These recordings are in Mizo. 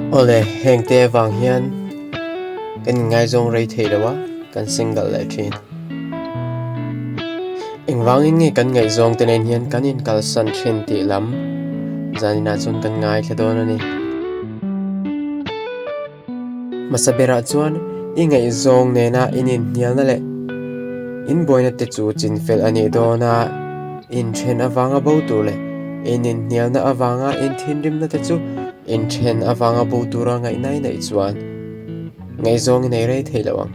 Awle, hengte avang hian kan inngaizawng rei thei lo a, kan single leh thin. Engvangin nge kan ngaihzawng te nen hian kan inkalsan thin tih lam zaninah chuan kan ngaithla dawn a ni. Hmasa berah chuan i ngaihzawng nena in inhnialna leh in buaina te chu chinfel a nih dawn a, inthen avanga bo tur leh in inhnialna avanga inthinrimna te chu inthen avanga bo tura ngaihna i neih chuan ngaihzawng i nei rei thei lo ang.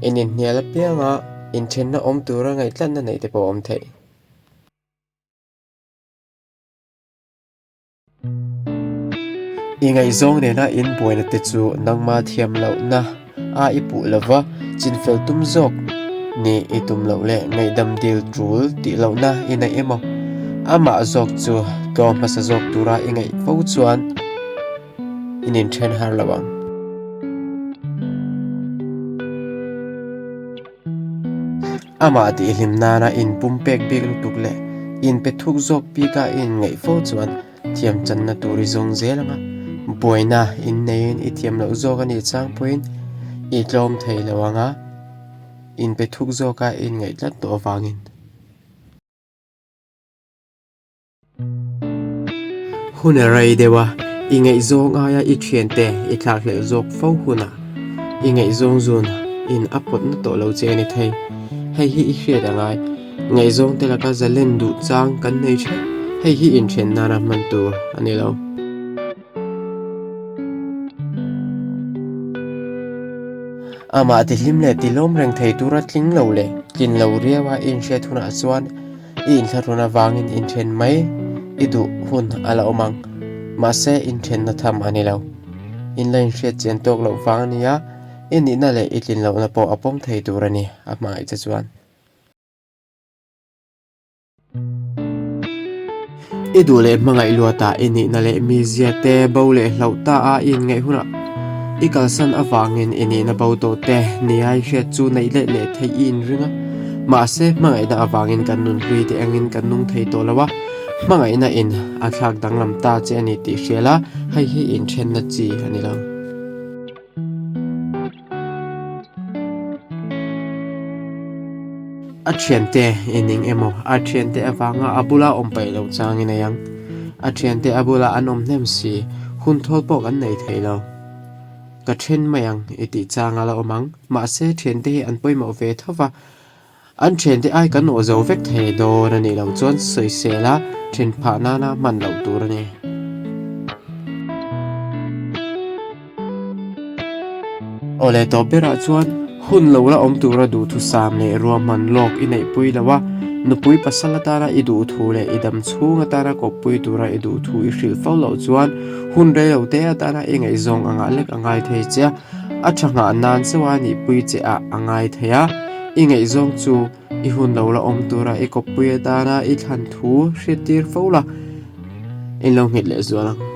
In inhnial apianga inthenna awm tura ngaihtlatna neih te pawh a awm thei. I ngaihzawng nena in buaina te chu nangma thiam lohna a i puh lova, chinfel tum zawk ni i tum loh leh ngaihdam dil tul tih lohna i neih emaw? Amah zawk chu tlawm hmasa zawk tura i ngaih fo chuan in inthen har lo ang. Amah tihhlim nana inpumpek bik lutuk leh inpe thuk zawk bika i inngaih fo chuan thiam channa tur i zawng zel ang a, buaina inneiin i thiam loh zawk a nih chang pawhin i tlawm thei lo ang a, inpe thuk zawka i inngaih tlat tawh avangin. Hun a rei deuh a, i ngaihzawng aia i thiante i thlakhlelh zawk fo hunah i ngaihzawng zun in a pawtna tawh lo che a ni thei. Hei hi i hriat a ngai. Ngaihzawng te laka zalen duh chang kan nei theuh. Hei hi inthen nana hman tur a ni lo. Amah tihlim leh tilawm reng thei tura tling lo leh tlin lo riaua i inhriat hunah chuan I inthlahrun avangin inthen mai i duh hun a la awm ang. Mahse, inthenna tham a ni lo. In la inhriat chian tawk loh vang a nia, i nihna leh i tlin lohna pawh a pawm thei tur a ni, a hmangaih che chuan. I duh leh hmangaih luatah i nihna leh mizia te bo leh hlauh ta a i inngaih hunah i kalsan avangin i nihna bo tawh te nia i hriat chu neih let leh theih i inring a. Mahse, hmangaihna avangin kan nun hlui te engin kan nung thei tawh lo a, hmangaihna in a thlak danglam ta che a ni tih hria la, hei hi inthenna chi a ni lo. A thiante i ning emaw, a thiante avanga a bula awm paih loh chang i nei ang. A thiante a bula an awm hnem si, hun thawl pawh kan nei thei lo. Ka then mai ang i tih chang a la awm ang. Mahse, thiante hi an pawimawh ve tho va, an thiante ai kan awh zo vek thei dawn a nih loh chuan sawisel a then phah nana hman loh tur a ni. Awle tawp berah chuan hun lo la awm tura duhthusam leh ruahman lawk i neihpui lo a, nupui pasal atana i duhthu leh i dam chhung atana kawppui tura i duhthu i hrilh fo loh chuan hun rei lo te atana i ngaihzawng angah lek a ngai thei che a, a tha nghah nan chauha nihpui che ah a ngai thei a, i ngaihzawng chu i hun lo la awm tura i kawppui atana i thlan thu hriattir fo la, in lo nghet leh zual ang.